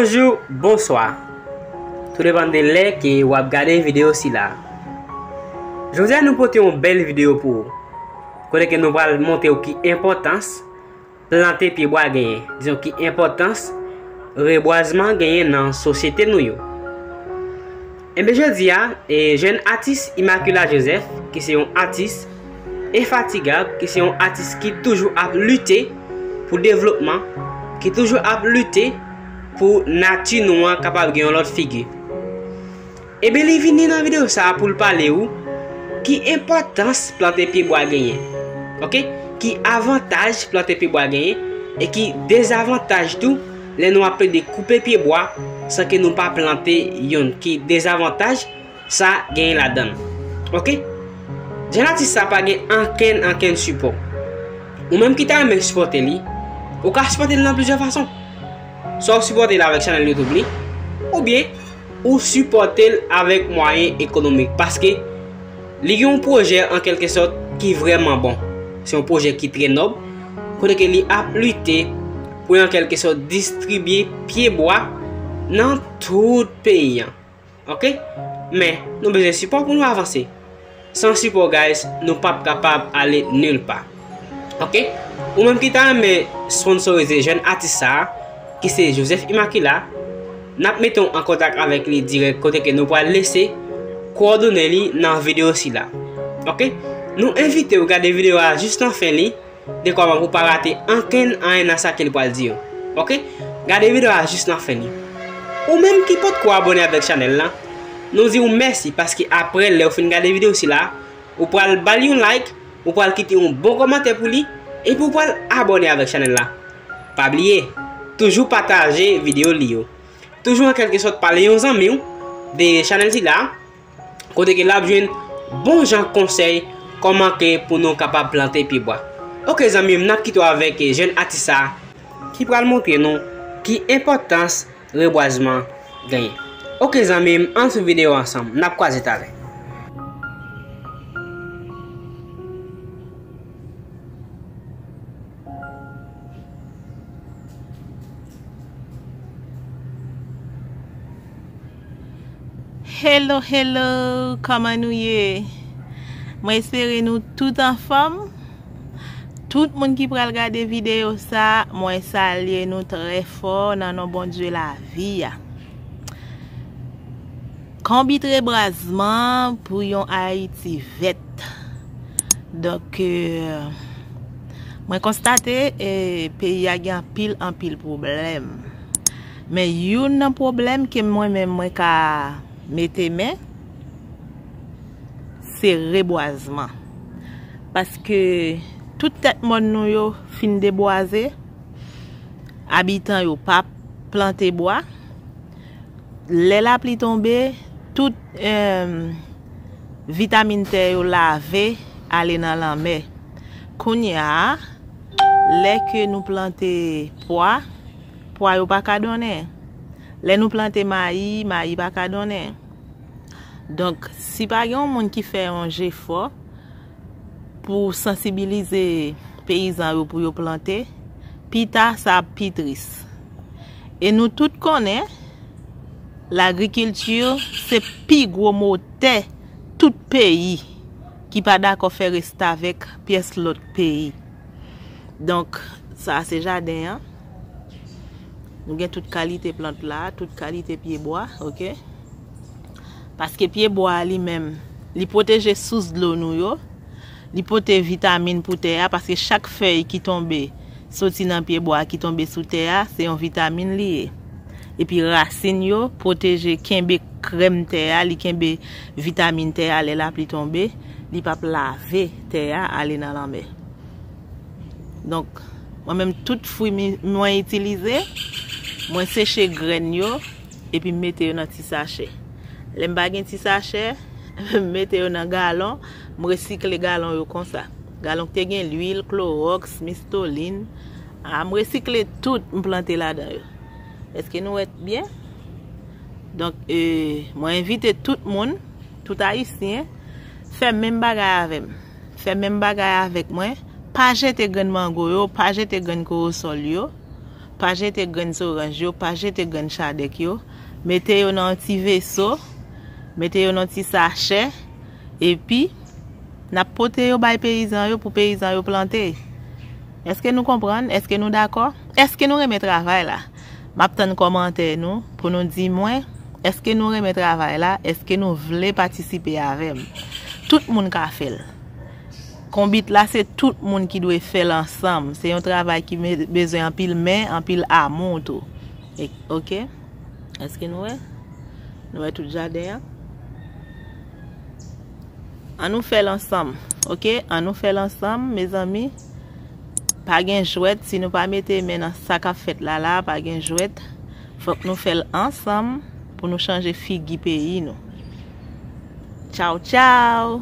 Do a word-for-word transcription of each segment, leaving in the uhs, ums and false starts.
Bonjou, bonswa. Tou depann de lè ke w ap gade videyo sila. Jodi a nou pote yon bèl videyo pou ou. Kote ke nou pral montre w ki enpòtans plante pyebwa genyen. Dizon ki enpòtans rebwazman genyen nan sosyete nou yo. Enben jodi a, e, jèn atis Immaculata Joseph, ki se yon atis enfatigab, ki se yon atis ki toujou ap lite pou devlopman, ki toujou ap lite pou nati nou an kapab gen yon lòt figi. Ebyen, li vini nan videyo sa a pou l pale ou ki enpòtans plante pyebwa genyen. Oke? Ki avantaj plante pyebwa genyen e ki dezavantaj tou lè nou ap plede koupe pyebwa san ke nou pa plante youn. Ki dezavantaj sa genyen ladan l. Oke? Jèn atis sa pa gen ankenn, ankenn sipò. Ou menm ki ta renmen sipòte li, ou ka sipòte li nan plizyè fason. Swa w sipòte l avèk chanèl YouTube li, oubyen ou sipòte l avèk mwayen ekonomik, paske li gen yon pwojè an kèlke sòt ki vrèman bon. Se yon pwojè ki trè nòb, kote ke li ap lite pou an kèlke sòt distribye pyebwa nan tout peyi an. Oke? Men, nou bezwen sipò pou nou avanse. San sipò, guys, nou p ap kapab ale nil pa. Oke? Ou menm ki ta renmen sponsorize jèn atis sa a, ki se Joseph Immaculata, n ap mete w an kontak avèk li dirèk kote ke nou pral lese kowòdone li nan videyo sila. Oke? Nou envite w gade videyo a jis nan fen li, de kòman pou pa rate ankenn anyen nan sa ke li pral di yo. Oke? Gade videyo a jis nan fen li. Ou menm ki potko abòne avèk chanèl la, nou di w mèsi paske aprè lè w fin gade videyo sila, ou pral ba l yon like, ou pral kite yon bon kòmantè pou li, epi ou pral abòne avèk chanèl la. Pa bliye, toujou pataje videyo li yo. Toujou an kèlke sòt pale yon zanmi w de chanèl sila, kote ke l ap jwenn bon jan konsèy kòman ke pou nou kapab plante pyebwa. Oke zanmi m, n ap kite w avèk jèn atis sa a ki pral montre nou ki enpòtans rebwazman genyen. Oke zanmi m, ann swiv videyo ansanm. N ap kwaze talè. Hello, hello, kòman nou ye? Mwen espere nou tout anfòm. Tout moun ki pral gade videyo sa, mwen salye nou trè fò nan non Bondye lavi a. Konbit rebwazman pou yon Ayiti vèt. Donk, e, mwen konstate, e, peyi a gen anpil, anpil pwoblèm. Men youn nan pwoblèm ke mwen menm mwen ka mete men, se rebwazman. Paske tout tèt mòn nou yo fin debwaze, abitan yo pa plante bwa. Lè lapli tonbe, tout, em, vitamin tè yo lave ale nan lanmè. Kounye a, lè ke nou plante pwa, pwa yo pa ka donnen. Lè nou plante mayi, mayi pa ka donnen. Donk, si pa gen yon moun ki fè yon jefò pou sansibilize peyizan yo pou yo plante, pita sa ap pi tris. E nou tout konnen, lagrikilti se pi gwo motè tout peyi ki pa dakò fè restavèk pyès lòt peyi. Donk, sa a se jaden an. Nou gen tout kalite plant la, tout kalite pyebwa, oke? Paske pyebwa a li menm, li pwoteje sous dlo nou yo, li pote vitamin pou tè a, paske chak fèy ki tonbe, soti nan pyebwa a, ki tonbe sou tè a, se yon vitamin li ye. Epi rasin yo pwoteje, kenbe krèm tè a, li kenbe vitamin tè a lè lapli tonbe, li p ap lave tè a ale nan lanmè. Donk, mwen menm tout fwi mi, mwen itilize, mwen seche grenn yo, epi m mete yo nan ti sachè. Lè m pa gen ti sachè, m mete yo nan galon, m resikle galon yo konsa. Galon ki te gen lwil, klowòks, mistolin, a, m resikle tout, m plante ladan yo. Èske nou wè byen? Donk, e, mwen envite tout moun, tout Ayisyen, fè menm bagay avè m. Fè menm bagay avèk mwen. Pa jete grenn mango yo, pa jete grenn kowosòl yo. pa jete grenn zoranj yo, pa jete grenn chadèk yo, mete yo nan yon ti veso, mete yo nan ti sachè, epi n ap pote yo bay peyizan yo pou peyizan yo plante. Èske nou konprann? Èske nou dakò? Èske nou renmen travay la? M ap tann kòmantè nou pou nou di mwen, èske nou renmen travay la? Èske nou vle patisipe avè m? Tout moun ka fè l. Konbit la, se tout moun ki dwe fè l ansanm. Se yon travay ki me- bezwen anpil men, anpil amou tou. E- oke? Èske nou wè? Nou wè tout jaden an? An nou fè l ansanm, oke? An nou fè l ansanm, mezanmi. Pa gen jwèt, si nou pa mete men nan sa k ap fèt la la, pa gen jwèt. Fòk nou fè l ansanm pou nou chanje figi peyi nou. Tchaw, tchaw!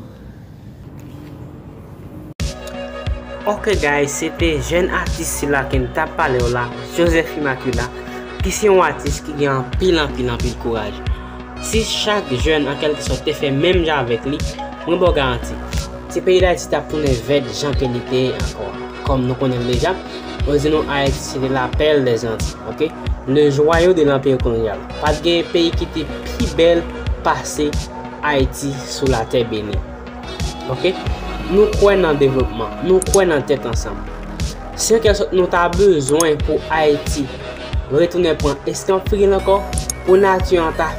Ok guys, se te jèn atis sila ke m t ap pale w la, Joseph Immacula, ki se yon atis ki gen anpil, anpil, anpil kouraj. Si chak jèn an kèlkesòt te fè menm jan avèk li, mwen ba w garanti, ti peyi Dayiti t ap tounen vèt jan ke li te ye ankò. Kòm nou konnen l deja, yo di nou Ayiti se te la perle des Antilles, ok? Le joyau de l'empire colonial. Pa t gen peyi ki te pi bèl pase Ayiti sou latè beni. Ok? Nou kwè nan devlopman, nou kwè nan tèt ansanm. Si an kèlkesòt nou ta bezwen pou Ayiti retounen pran eskanp figi l ankò, pou nati an ta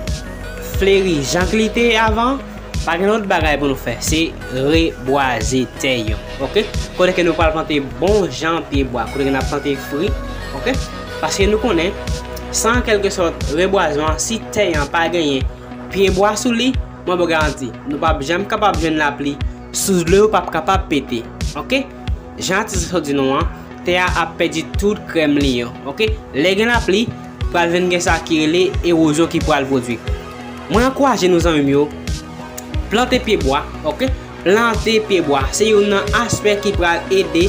fleri jan ke li te ye avan, pa gen lòt bagay pou nou fè, se rebwaze tè yo. Ok? Kote ke nou pral plante bon jan pye bwa, kote ke n ap plante fri, ok? Paske nou konnen, san an kèlkesòt rebwazman, si tè an pa genyen pye bwa sou li, mwen ba w garanti, nou p ap janm kapab jwenn lapli, sous dlo yo p ap kapab pete. Ok? Jan atis la sot di nou an, tè a ap pèdi tout krèm li yo. Ok? Lè gen lapli, pral vin gen sa ki rele ewozyon ki pral pwodui. Mwen ankouraje nou zanmi m yo, plante pye bwa, ok? Plante pye bwa, se youn nan aspè ki pral ede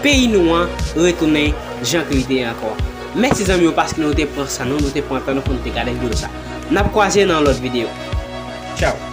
peyi nou an retounen jan ke li te ye ankò. Mèsi zanmi yo paske nou te pran san nou, nou te pran tan nou pou nou te gade videyo sa. N ap kwaze nan yon lòt videyo. Tchaw.